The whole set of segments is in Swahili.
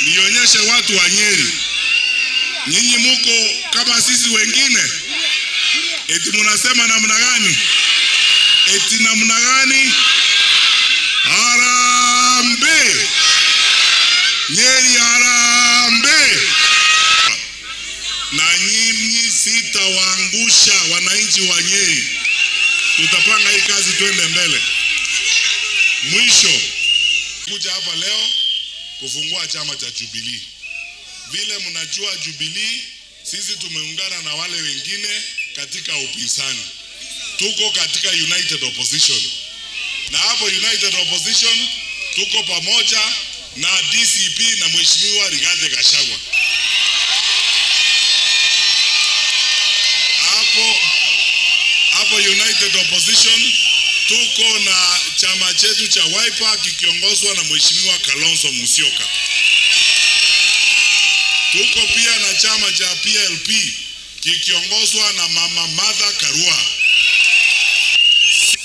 Nionyeshe watu wa Nyeri, nyinyi muko kama sisi wengine? Eti munasema namna gani? Eti namna gani? Harambee! Nyeri harambee! Na nyinyi sitawaangusha wananchi wa Nyeri. Tutapanga hii kazi twende mbele. Mwisho, kuja hapa leo kufungua chama cha Jubilee. Vile mnajua Jubilee, sisi tumeungana na wale wengine katika upinzani. Tuko katika United Opposition. Na hapo United Opposition tuko pamoja na DCP na Mheshimiwa Rigathi Gachagua. Hapo United Opposition tuko na chama chetu cha Wiper kikiongozwa na Mheshimiwa Kalonzo Musyoka. Tuko pia na chama cha PLP kikiongozwa na Mama Martha Karua.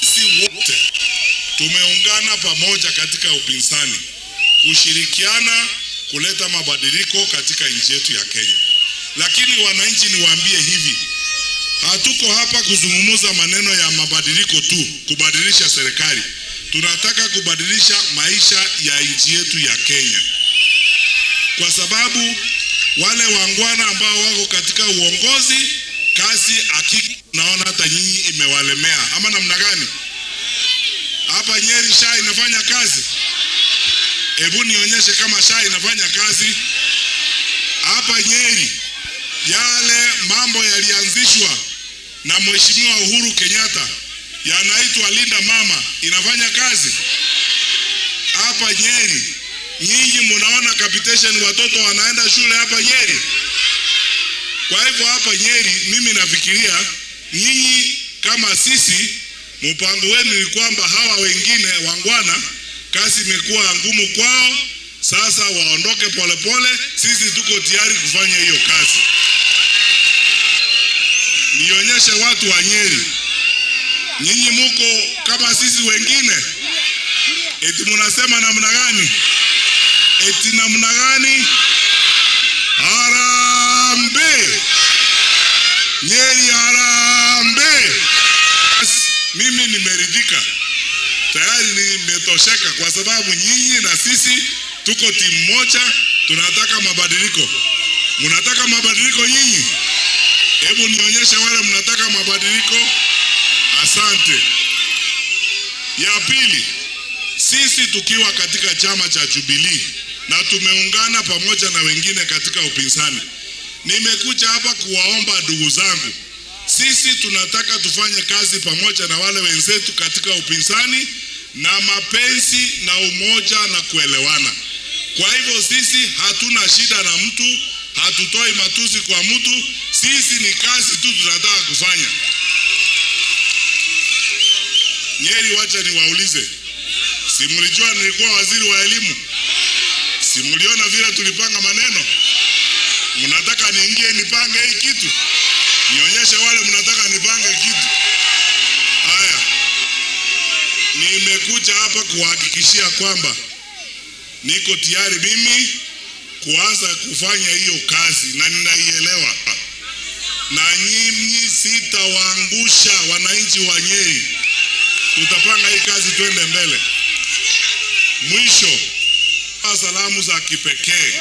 Sisi wote tumeungana pamoja katika upinzani kushirikiana kuleta mabadiliko katika nchi yetu ya Kenya. Lakini wananchi, niwaambie hivi, hatuko hapa kuzungumza maneno ya mabadiliko tu, kubadilisha serikali. Tunataka kubadilisha maisha ya nchi yetu ya Kenya. Kwa sababu wale wangwana ambao wako katika uongozi, kazi hakika naona hata nyinyi imewalemea. Ama namna gani? Hapa Nyeri SHA inafanya kazi? Hebu nionyeshe kama SHA inafanya kazi. Hapa Nyeri yale mambo yalianzishwa na Mheshimiwa Uhuru Kenyatta yanaitwa Linda Mama, inafanya kazi? Hapa Nyeri nyinyi mnaona capitation, watoto wanaenda shule hapa Nyeri. Kwa hivyo hapa Nyeri mimi nafikiria nyinyi kama sisi, mpango wenu ni kwamba hawa wengine wangwana kazi imekuwa ngumu kwao, sasa waondoke polepole. Sisi tuko tayari kufanya hiyo kazi. Nionyeshe watu wa Nyeri, nyinyi muko kama sisi wengine? Eti munasema namna gani? Eti namna gani? Harambee! Nyeri harambee! Mimi nimeridhika tayari, nimetosheka kwa sababu nyinyi na sisi tuko timu moja, tunataka mabadiliko. Mnataka mabadiliko nyinyi? Hebu nionyeshe wale mnataka mabadiliko. Asante. Ya pili, sisi tukiwa katika chama cha Jubilee na tumeungana pamoja na wengine katika upinzani, nimekuja hapa kuwaomba ndugu zangu, sisi tunataka tufanye kazi pamoja na wale wenzetu katika upinzani na mapenzi na umoja na kuelewana. Kwa hivyo sisi hatuna shida na mtu, hatutoi matusi kwa mtu, sisi ni kazi tu tunataka kufanya. Nyeri, wacha niwaulize, si mlijua nilikuwa waziri wa elimu? Si mliona vile tulipanga maneno? Mnataka niingie nipange hii kitu? Nionyeshe wale mnataka nipange kitu. Haya, nimekuja hapa kuhakikishia kwamba niko tayari mimi kuanza kufanya hiyo kazi na ninaielewa. Na nyinyi sitawaangusha wananchi wa Nyeri. Tutapanga hii kazi twende mbele. Mwisho, salamu za kipekee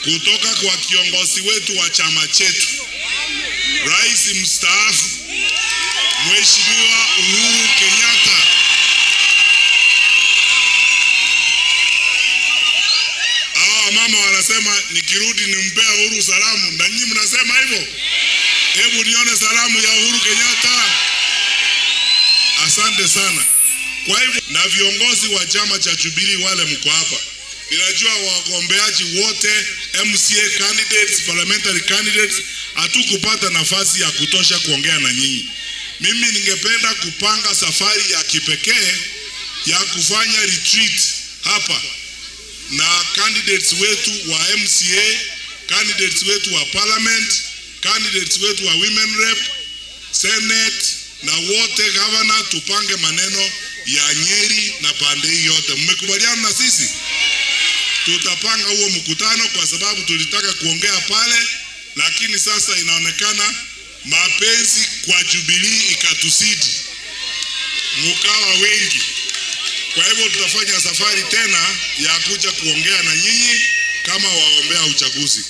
kutoka kwa kiongozi wetu wa chama chetu, Rais mstaafu Mheshimiwa Uhuru Kenyatta. Hawa mama wanasema nikirudi nimpea Uhuru salamu, na nyinyi mnasema hivyo? Hebu nione salamu ya Uhuru Kenyatta. Asante sana. Kwa hivyo na viongozi wa chama cha Jubilee wale mko hapa, ninajua wagombeaji wote, MCA candidates, parliamentary candidates, hatukupata nafasi ya kutosha kuongea na nyinyi. Mimi ningependa kupanga safari ya kipekee ya kufanya retreat hapa na candidates wetu wa MCA, candidates wetu wa parliament, candidates wetu wa women rep, senate na wote governor, tupange maneno ya Nyeri na pande hii yote. Mmekubaliana na sisi? Tutapanga huo mkutano kwa sababu tulitaka kuongea pale, lakini sasa inaonekana mapenzi kwa Jubilee ikatusidi, mukawa wengi. Kwa hivyo tutafanya safari tena ya kuja kuongea na nyinyi kama wagombea uchaguzi.